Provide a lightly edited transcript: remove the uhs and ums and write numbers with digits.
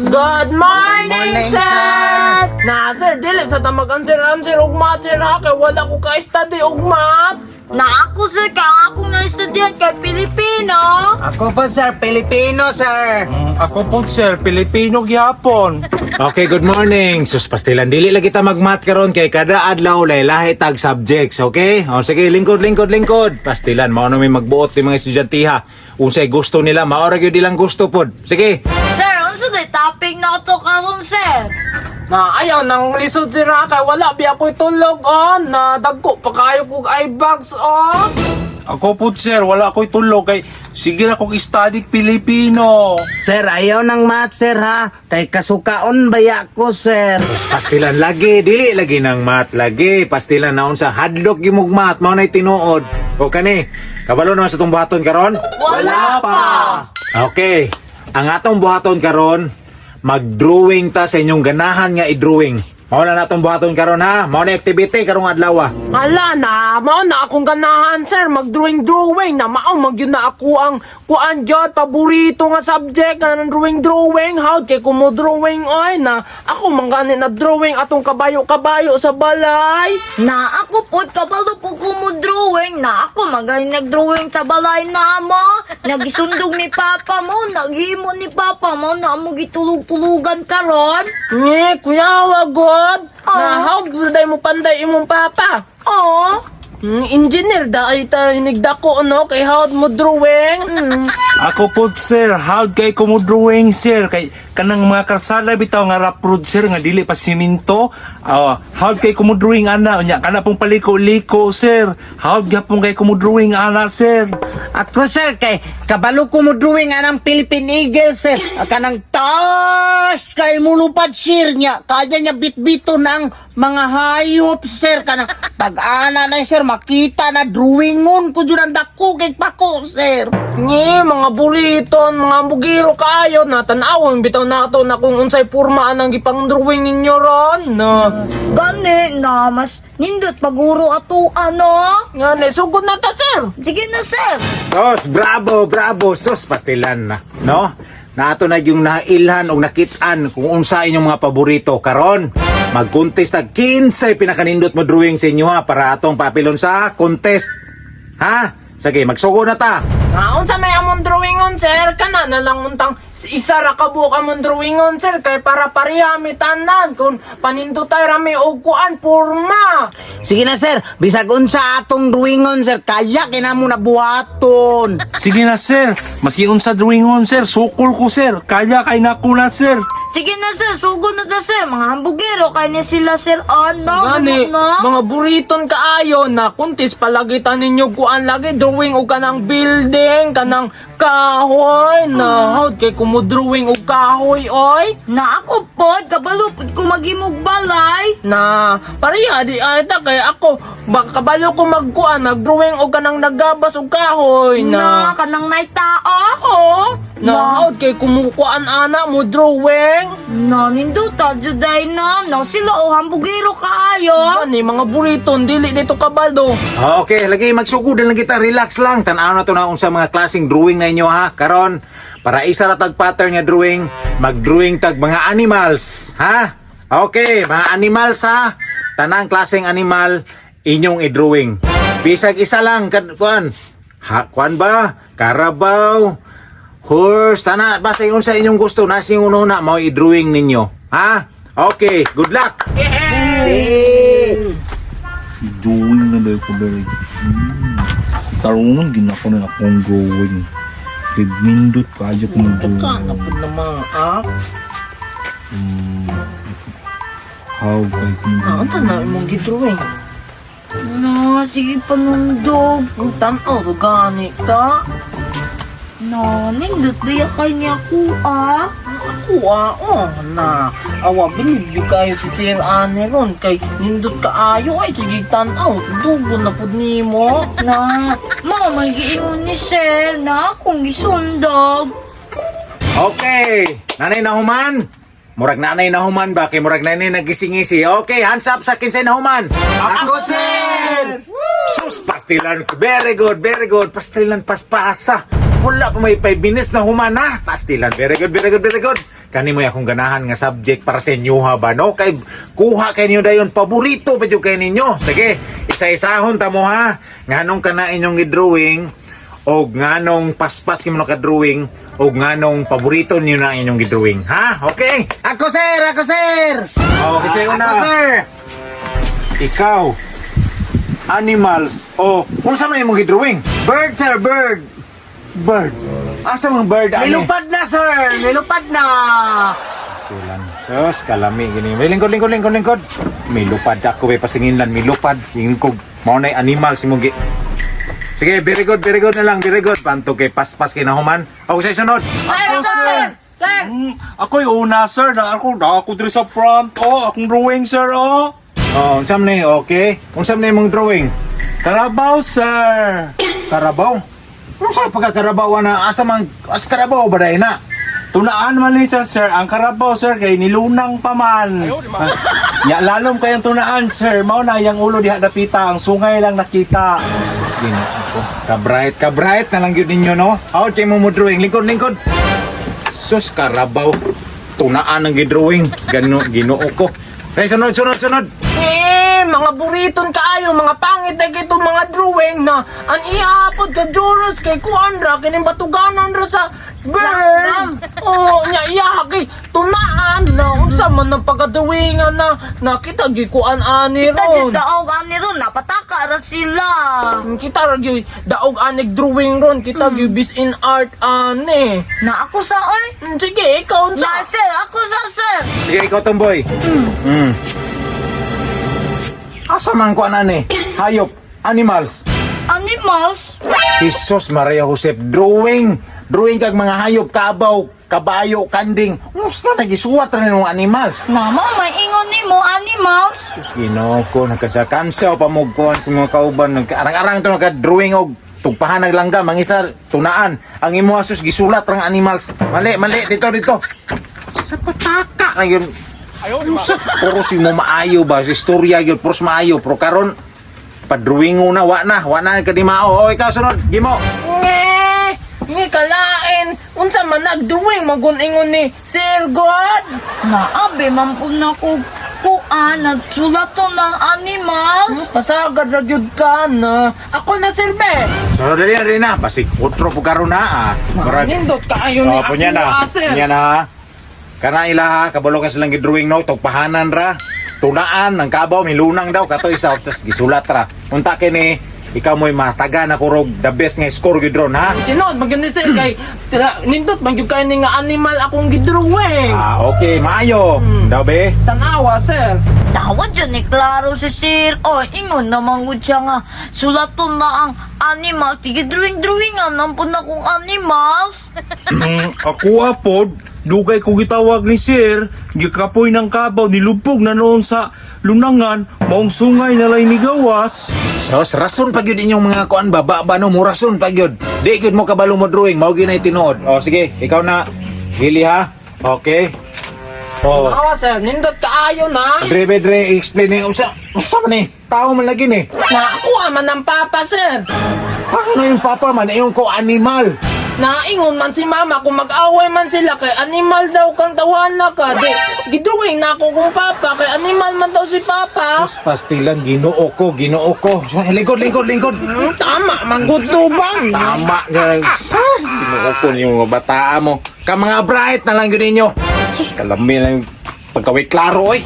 Good morning, Morning, sir! sir! Na, sir, dili sa ta mag-answer-answer og math, sir, ha? Kay wala ko ka-study og math. Na ako, sir, kay ang akong na-studyan kay Pilipino. Ako po, sir, Pilipino, sir. Ako po, sir, Pilipino gyapon. Okay, good morning. Sus, pastilan dili lagi ta mag-math karon kay kada adlaw lahi tag subjects, okay? O sige, lingkod, lingkod, lingkod. Pastilan mao na may magbuot ni mga estudyante ha. Unsay gusto nila, mao ra gyud ilang gusto pod. Sige. Sir, unsa day topic na to karon, sir? Na, ayaw nang lisod, sir, ha? Kay wala biya ko'y tulog, oh. Na, dagko pa kayo kog eye bags, oh. Ako po, sir, wala ko'y tulog kay sige na kong study Pilipino. Sir, ayaw ng math, sir, ha? Kay kasukaon baya ko, sir. Sus, pastilan lagi, dili lagi ng math lagi. Pastilan na unsa hadlok gimog math, mao nay tinuod. O kani, kabalo naman sa tong buhaton karon? Wala pa. Okay. Ang atong buhaton karon, mag-drawing ta sa inyong ganahan nga i-drawing. Mao na natong buhaton karon ha. Mao na activity karong adlaw. Hala na, mao na akong ganahan, sir, mag-drawing-drawing na mao magyud na ako ang kuan gyud paborito nga subject nga ng drawing-drawing. How kay kumo drawing oy na ako man gani na drawing atong kabayo-kabayo sa balay. Na ako po, kabalo po ko mo drawing. Na ako magaling nag-drawing sa balay na mo. Nagisundog ni papa mo, naghimo ni papa mo, na mo gitulog-tulugan karon. Nge, kuya, wagod. Oh. Na how day mo panday imong papa? Oh, Engineer da ay ta inigdako no kay how mo drawing. Ako po, sir, how kay ko mo drawing, sir? Kay kanang mga karsada bitaw nga rough road, sir, nga dili pa simento. Ah, how kay ko mo drawing ana unya kana pong paliko-liko, sir. How gyapon kay ko mo drawing ana, sir? Ako, sir, kay kabalo ko mo drawing anang Philippine Eagle, sir. Kanang taas kay mulupad, sir, niya. Kaya niya bitbito ng mga hayop, sir. Kanang pag-ana na, sir, makita na drawingon ko dyan ang dako kay pako, sir. Nge, mga buliton, mga bugiro kaayo na tan-awon bitaw nato na kung unsay porma ang gipang drawing ninyo ron. No. Gani na mas nindot paguro ato ano. Ngani, sugod na ta, sir. Sige na, sir. Sos, bravo, bravo. Sos, pastilan na. No? Naato na yung nailhan o nakitaan kung unsa inyong mga paborito karon. Mag-contest tag kinsay pinakanindot mo drawing sa inyo ha para atong papilon sa contest. Ha? Sige, magsugo na ta. Ah, unsa may among drawingon, sir? Kana na lang untang isa ra ka buok among drawingon, sir, kay para pareha mi tanan kung panindotay ra mi og kuan porma. Sige na, sir. Bisag unsa atong drawingon, sir. Kaya kinamo na buhaton. Sige na, sir. Maski unsa drawingon, sir, sukol ko, sir. Kaya kay nako na, sir. Sige na, sir. Sugod na ta, sir. Mga hambugero kay ni sila, sir. Ano? Gani, Ano? mga buriton kaayo na kuntis palagitan ninyo kuan lagi drawing og kanang building, kanang kahoy na howd kay kumo-drawing og kahoy oy. Na ako po, kabalo po ko maghimog balay. Na pareha di ay ta kay ako baka kabalo ko magkuan nagdrawing og kanang nagabas og kahoy Na, na. kanang nay tao. Oo. Na howd kay kumukuan ana mo drawing. Na, ninduta, juday na. Na sila o hambugero kaayo. Ani mga buriton dili dito kabalo. Ah, okay, lagi magsugod na lang kita, relax lang. Tan-aw na to na unsa mga klaseng drawing na inyo ha. Karon, para isa ra tag pattern nga drawing, mag-drawing tag mga animals, ha? Okay, mga animals ha. Tanang klaseng animal inyong i-drawing. Bisag isa lang kan kuan. Ha, kuan ba? Carabao, horse, tana basta yung unsa inyong gusto, nasa inyong una mao i-drawing ninyo. Ha? Okay, good luck. Eh. Drawing na dahil ko dahil. Tarungan ginako na akong drawing. Kay nindot kaya ko mag-drawing. Kana pud na mga ah. How kay ko Ah, unsa na imong gidrawing? Na, sige panundog. Ang tan-aw do gani ta. Na, nindot biya kay niya ko ah. Ako ah, oh, na. Awa, bilib yun kayo si Sir Ane ron. Kay nindot kaayo ay sige tan-aw. Sudugo na pud nimo. Na, mao man giingon ni sir na akong gisundog. Okay, nanay nahuman. Murag nanay nahuman ba? Kay murag nanay nagisingisi. Okay, hands up sa kinsay nahuman. Ako, sir! Sus, pastilan. Very good, very good. Pastilan, paspasa. Wala pa may 5 minutes na humana. Pastilan. Very good, very good, very good. Kani mo akong ganahan nga subject para sa inyo ha ba no? Kay kuha kay ninyo dayon paborito pa jud kay ninyo. Sige, isa-isahon ta mo ha. Nganong kana inyong gi-drawing og nganong paspas kimo naka-drawing og nganong paborito niyo na inyong gi-drawing ha? Okay. Ako sir, ako sir. Okay, sa'yo Ako na. sir. Ikaw. Animals. O, unsa man imong gi-drawing? Bird sir, bird. Bird. Asa mang bird ani? Nilupad na sir, nilupad na. Silan. Sus, kalami gini. May lingkod, lingkod, lingkod, lingkod. May lupad ako may pasinginlan, may lupad. Lingkod. Mao na animal si Mugi. Sige, very good na lang, very good. Panto kay paspas kay nahuman. O, sa sunod. Sir, ako, sir! Sir! Ako'y una, sir. Na ako, na ako diri sa front. Oh, akong drawing, sir, oh. Oh, unsa man ni? Okay. Unsa man imong drawing? Karabaw, sir. Karabaw. Unsa pagkakarabaw na asa man as karabaw ba dai na? Tunaan man ni siya, sir. Ang karabaw, sir, kay nilunang pa man. Ya, lalom kayong tunaan, sir. Mao na yang ulo diha dapita. Ang sungay lang nakita. Sus, Ginoo ko. Kabright, kabright na lang yun ninyo, no? Out kay mo mo drawing. Lingkod, lingkod. Sus, karabaw. Tunaan ang gidrawing. Gano, Ginoo ko. Kay sunod, sunod, sunod. Eh, mga buriton kaayo, mga pangit ay itong mga drawing na ang ihapod ka Jonas kay kuan ra kining batuganan ra sa bird. Oh, nya iya kay tunaan na unsa man ang pagka-drawingan na nakita gyud kuan ani Kita ron. jud daog ani ron, napataka ra sila. Kita ra gyud daog anig drawing ron, kita gyud bis in art ani. Na ako sa oy. Sige, ikaw unsa? Na sir, ako sa sir. Sige, ikaw, Tomboy. Asa man ko anani? Hayop, animals. Animals? Jesus Maria Josep, drawing. Drawing kag mga hayop, kabaw, kabayo, kanding. Unsa nagisuwat ra nimo animals? Mama, may ingon nimo animals. Sus, Ginoo ko, nagkansa-kansa pa mo kuan sa mga kauban. Nagkaarang-arang ito, nagka-drawing og tugpahan naglanggam. Ang isa, tunaan. Ang imo sus, gisulat rang animals. Mali, mali, dito, dito. Sa pataka na yun. Sa puro si mo maayo ba? Sa istorya yun, puro maayo. Pero karon padrawing na, wa na, wa na kadimao. O, ikaw sunod, gimo. Nge, nge kalain unsa man nagduwing magun-ingon ni Sir God. Naabe man po na ko kuan nagsulat to ng animals. Pasagad ra gyud ka na. Ako na silbi. So, dali na, dali na. Basig, otro po karon na, ah. Murag- Nindot kaayo ni Oh, punya na. ako, sir. Punya na ha. Kana ila ha, kabalo ka silang gidrawing no, tugpahanan ra. Tunaan ang kabaw milunang daw kato isa tapos gisulat ra. Unta kini ikaw mo'y mataga na kurog the best nga score gyud ron ha. Tinuod man gyud ni sir kay tira, nindot man gyud kayo ni nga animal akong gidrawing. Ah, okay, maayo. Daw be. Tanawa sir. Tawa dyan ni Klaro si Sir. Oy, ingon naman gud siya nga. Sulaton na ang animals. Tige drawing-drawingan naman po na kong animals. Ako apod, dugay ko gitawag ni sir, gikapoy ng kabaw, nilupog na noon sa lunangan, maong sungay na lay migawas. Sos, rason pa gyud inyong mga kuan baba ba no, mo rason pa gyud. Di gyud mo kabalo mo drawing, mao gyud nay tinuod. Oh, sige, ikaw na. Gili ha. Okay. Oh. Tanawa sir, nindot kaayo na. Dre, be, dre, explain ni unsa unsa man ni? Tao man lagi ni. Na ako man ang papa sir. Paano yung papa man ingon ko animal? Naingon man si mama kung mag-away man sila kay animal daw kang tawana ka. Di, gidrawing na ako kung papa kay animal man daw si papa. Sus, pastilan, ginoo ko, ginoo ko. Lingkod, lingkod, lingkod. Tama, manggod tubang. Tama, ginoo ko yung mga bataa mo. Ka mga bright na lang yun ninyo. Sus, kalami lang yung pagkaway klaro, oy.